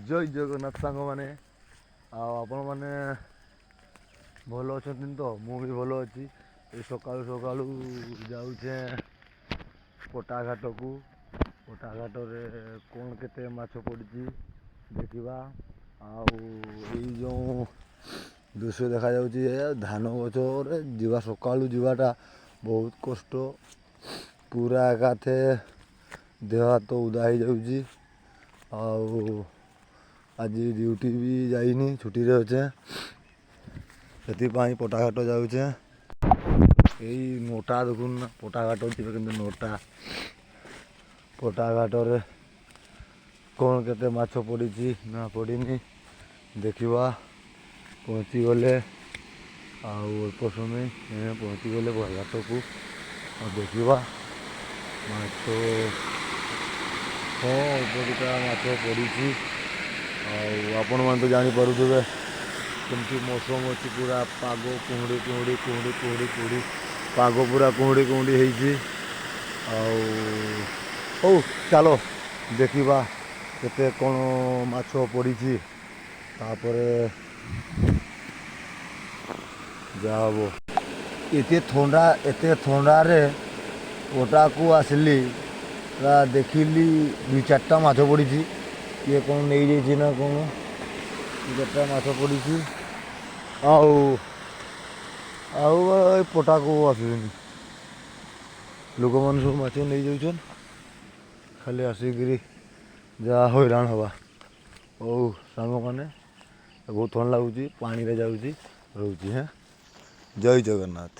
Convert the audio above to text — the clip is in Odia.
ଜୟ ଜଗନ୍ନାଥ ସାଙ୍ଗମାନେ। ଆଉ ଆପଣମାନେ ଭଲ ଅଛନ୍ତି ତ? ମୁଁ ବି ଭଲ ଅଛି। ଏ ସକାଳୁ ସକାଳୁ ଯାଉଛେ ପଟାଘାଟକୁ। ପଟାଘାଟରେ କ'ଣ କେତେ ମାଛ ପଡ଼ିଛି ଦେଖିବା। ଆଉ ଏଇ ଯେଉଁ ଦୃଶ୍ୟ ଦେଖାଯାଉଛି, ଏ ଧାନ ଗଛରେ ଯିବା, ସକାଳୁ ଯିବାଟା ବହୁତ କଷ୍ଟ। ପୁରା ଏକାଥେ ଦେହ ହାତ ଓଦା ହେଇଯାଉଛି। ଆଉ ଆଜି ଡ୍ୟୁଟି ବି ଯାଇନି, ଛୁଟିରେ ଅଛେ, ସେଥିପାଇଁ ପଟାଘାଟ ଯାଉଛେ। ଏଇ ନୋଟା ଦେଖୁନ୍ ନା, ପଟାଘାଟ ଯିବେ କିନ୍ତୁ ନୋଟା। ପଟାଘାଟରେ କ'ଣ କେତେ ମାଛ ପଡ଼ିଛି ନା ପଡ଼ିନି ଦେଖିବା ପହଞ୍ଚିଗଲେ। ଆଉ ଅଳ୍ପ ସମୟ ପହଞ୍ଚିଗଲେ ଘାଟକୁ, ଆଉ ଦେଖିବା ମାଛ। ହଁ, ଅଳ୍ପ ଦୁଇଟା ମାଛ ପଡ଼ିଛି। ଆଉ ଆପଣମାନେ ତ ଜାଣିପାରୁଥିବେ କେମିତି ମୌସମ ଅଛି। ପୁରା ପାଗ କୁହୁଡ଼ି କୁହୁଡ଼ି କୁହୁଡ଼ି କୁହୁଡ଼ି କୁହୁଡ଼ି, ପାଗ ପୁରା କୁହୁଡ଼ି କୁହୁଡ଼ି ହେଇଛି। ଆଉ ହଉ, ଚାଲ ଦେଖିବା କେତେ କ'ଣ ମାଛ ପଡ଼ିଛି, ତାପରେ ଯାହା ହବ। ଏତେ ଥଣ୍ଡା, ଏତେ ଥଣ୍ଡାରେ ପଟାକୁ ଆସିଲି, ପୁରା ଦେଖିଲି ଦୁଇ ଚାରିଟା ମାଛ ପଡ଼ିଛି। କିଏ କ'ଣ ନେଇଯାଇଛି ନା କ'ଣ? ଦୁଇ ଚାରିଟା ମାଛ ପଡ଼ିଛି। ଆଉ ଏ ପଟାକୁ ଆସୁଛନ୍ତି ଲୋକମାନେ, ସବୁ ମାଛ ନେଇଯାଉଛନ୍। ଖାଲି ଆସିକିରି ଯାହା ହଇରାଣ ହେବା। ହଉ ସାଙ୍ଗମାନେ, ବହୁତ ଥଣ୍ଡା ଲାଗୁଛି, ପାଣିରେ ଯାଉଛି, ରହୁଛି। ହେଁ, ଜୟ ଜଗନ୍ନାଥ।